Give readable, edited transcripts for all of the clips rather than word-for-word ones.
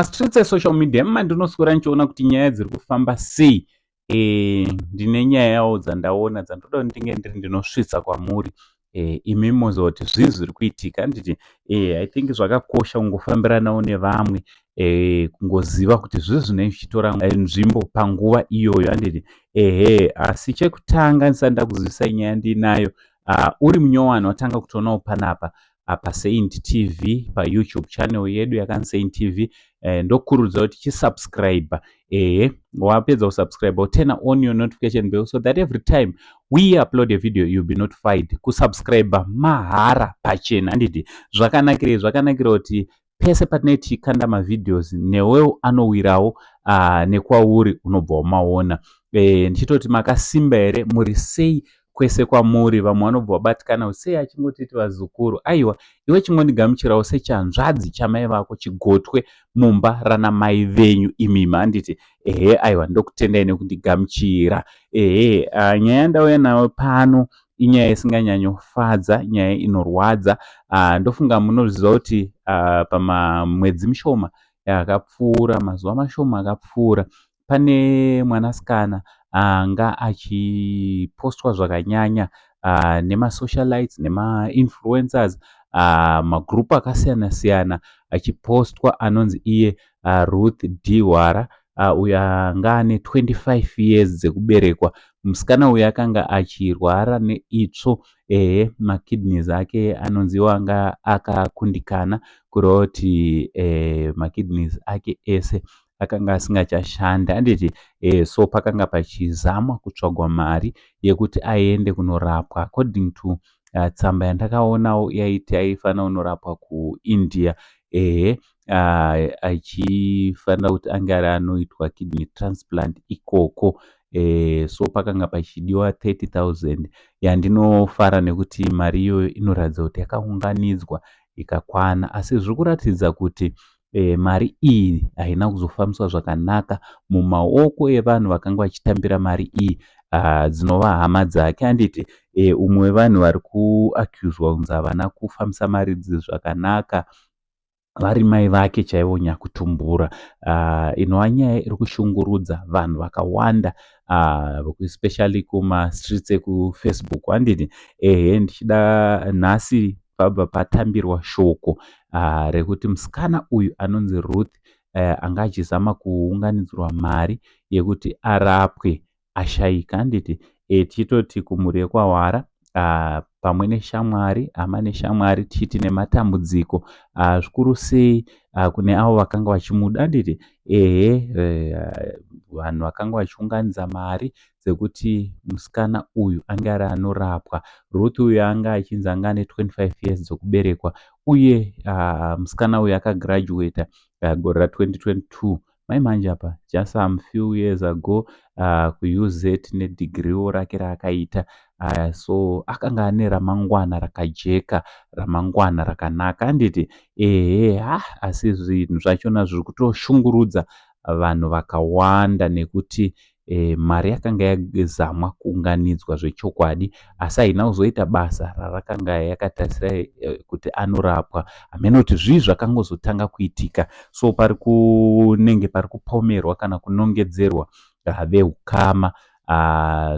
Mastreets esocial media mandinoswera ndichiona kuti nyaya dziri kufamba sei. Ndine nyayawo dzandaona dzandoda kuti ndinge ndiri ndinosvitsa kwamuri, imi moziva kuti zvii zviri kuitika, handiti? I think zvakakosha kungofambiranawo nevamwe, kungoziva kuti zvii zvinenge zvichitora nzvimbo panguva iyoyo, handiti? Ehe, asi chekutanga ndisati ndakuzivisai nyaya ndinayo, uri munyowani watanga kutoonawo panapa paSaint TV, paYouTube channel yedu yakanzi Saint TV, ndokurudzira kuti chisubscribe. Ehe, wapedza kusubscribe, turn on your notification bell so that every time we upload a video you'll be notified. Kusubscribe mahara, pachena, handiti? Zvakanakirei? Zvakanakira kuti pese patinenge tichikanda mavideos, newewo anowirawo nekwauri, unobva wamaona. Ndichitoti makasimba here? Muri sei kwese kwamuri? Vamwe vanobva vabatikana, sei achingotiti vazukuru? Aiwa, iwe chingondigamuchirawo sechanzvadzi chamai vako, chigotwe mumba rana mai venyu imimi, handiti? Ehe, aiwa, ndokutendai nekundigamuchira. Ehe, nyaya yandauya nayo pano inyaya isinganyanyofadza, nyaya inorwadza. Ndofunga munoziva kuti pamamwedzi mishoma yakapfuura, mazuva mashoma akapfuura, pane mwanasikana anga achipostwa zvakanyanya nemasocialites, nemainfluencers, magroup akasiyana siyana achipostwa, anonzi iye Ruth D Hwara, uyo anga ane 25 years dzekuberekwa. Musikana uyu akanga achirwara neitsvo. Ehe, makidneys ake anonziwo anga akakundikana, kureva kuti makidneys ake ese akanga asingachashanda, handiti? So pakanga pachizamwa kutsvagwa mari yekuti aende kunorapwa. According to tsamba yandakaonawo, yaiti aifanira kunorapwa kuIndia. Ehe, achifanira kuti ange ari anoitwa kidney transplant ikoko. So pakanga pachidiwa 30,000, yandinofara nekuti mari iyoyo inoratidza kuti yakaunganidzwa ikakwana. Asi zviri kuratidza kuti mari iyi haina kuzofambiswa zvakanaka mumaoko evanhu vakanga vachitambira mari iyi, dzinova hama dzake, handiti? Umwe wevanhu vari kuaccuswa kunzi havana kufambisa mari idzi zvakanaka vari mai vake chaivo nyakutumbura, inova nyaya iri kushungurudza vanhu vakawanda, especially kumastreets ekuFacebook, handiti? Ehe, ndichida nhasi pabva patambirwa shoko rekuti musikana uyu anonzi Ruth, anga achizama kuunganidzirwa mari yekuti arapwe, ashayika, handiti? Tichitoti kumhuri yekwaHwara, pamwe neshamwari, hama neshamwari, tichiti nematambudziko, zvikuru sei kune avo vakanga vachimuda, handiti? Ehe, vanhu vakanga vachiunganidza mari dzekuti musikana uyu ange ari anorapwa. Ruth uyu anga achinzi anga ane 25 years dzokuberekwa, uye musikana uyu akagraduata gore ra2022 mai manje apa, just some few years ago, kuUZ nedigiriwo rake raakaita. So akanga ane ramangwana rakajeka, ramangwana rakanaka, handiti? Ehe, ha, asi zvinhu zvachona zviri kutoshungurudza vanhu vakawanda nekuti mari yakanga yazamwa kuunganidzwa zvechokwadi, asi haina kuzoita basa rarakanga yakatarisira kuti anorapwa. Hameno kuti zvii zvakangozotanga kuitika. So pari kunenge pari kupomerwa kana kunongedzerwa veukama.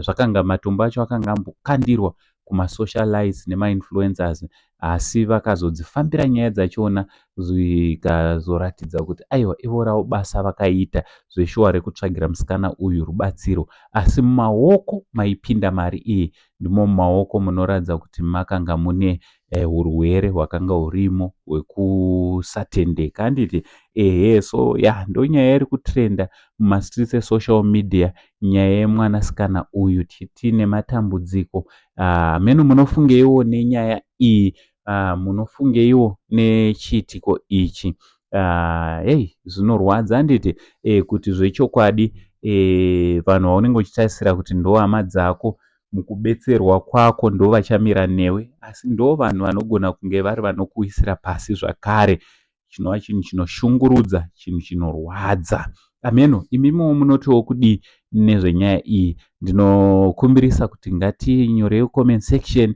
Zvakanga matombo acho akanga ambokandirwa kumasocialites nemainfluencers, asi vakazodzifambira nyaya dzachona, zvikazoratidza kuti aiwa, ivo ravo basa vakaita zveshuwa rekutsvagira musikana uyu rubatsiro, asi mumaoko maipinda mari iyi ndimo mumaoko munoratidza kuti makanga mune urwere hwakanga hurimo hwekusatendeka, handiti? Ehe, so ya, ndo nyaya iri kutrenda mumastreets esocial media, nyaya yemwanasikana uyu. Tine matambudziko. Meno munofungeiwo nenyaya iyi? Munofungeiwo nechiitiko ichi? Hei, zvinorwadza, handiti? Kuti zvechokwadi vanhu vaunenge uchitarisira kuti ndo hama dzako mukubetserwa kwako, ndo vachamira newe, asi ndo vanhu vanogona kunge vari vanokuisira pasi zvakare, chinova chinhu chinoshungurudza, chinhu chinorwadza. Ameno imimiwo munotiwo kudii nezvenyaya iyi? Ndinokumbirisa kuti ngatinyorei comment section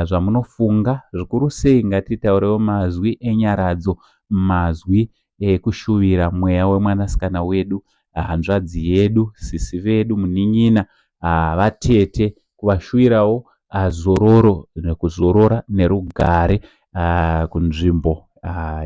zvamunofunga, zvikuru sei ngatitaurewo mazwi enyaradzo, mazwi. ekushuvira mweya wemwanasikana wedu, hanzvadzi yedu, sisi vedu, munin'ina, vatete, kuvashuvirawo zororo nekuzorora nerugare kunzvimbo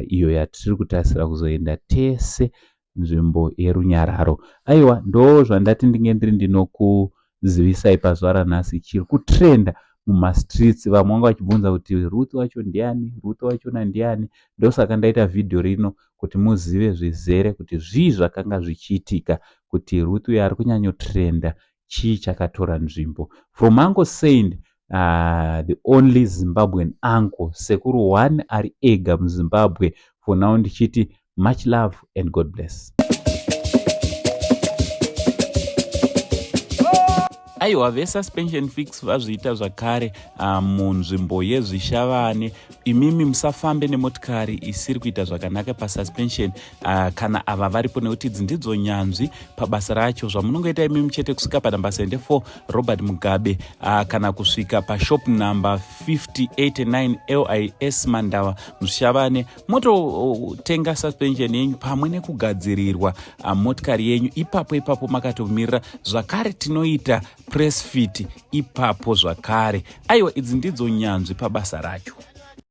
iyo yatiri kutarisira kuzoenda tese, nzvimbo yerunyararo. Aiwa, ndo zvandati ndinge ndiri ndinokuzivisai pazuva ranhasi chiri kutrenda mumastreets. Vamwe vanga vachibvunza kuti Ruth wacho ndiani, Ruth wachona ndiani. Ndosaka ndaita vhidhiyo rino kuti muzive zvizere kuti zvii zvakanga zvichiitika, kuti Ruth uyo ari kunyanyotrenda chii chakatora nzvimbo. From Uncle Saint, the only Zimbabwean uncle, sekuru one ari ega muZimbabwe. For now ndichiti much love and God bless. Aiwa, veSuspension Fix vazviita zvakare munzvimbo yeZvishavane. Imimi musafambe nemotikari isiri kuita zvakanaka pasuspension kana ava varipo, nekuti idzi ndidzo nyanzvi pabasa racho. Zvamunongoita imimi chete kusvika panhamba 74 Robert Mugabe kana kusvika pashop number 5089 Lis Mandava muZvishavane, mototenga suspension yenyu pamwe nekugadzirirwa motikari yenyu ipapo ipapo makatomirira. Zvakare tinoita press fit ipapo zvakare. Aiwa, idzi ndidzo nyanzvi pabasa racho.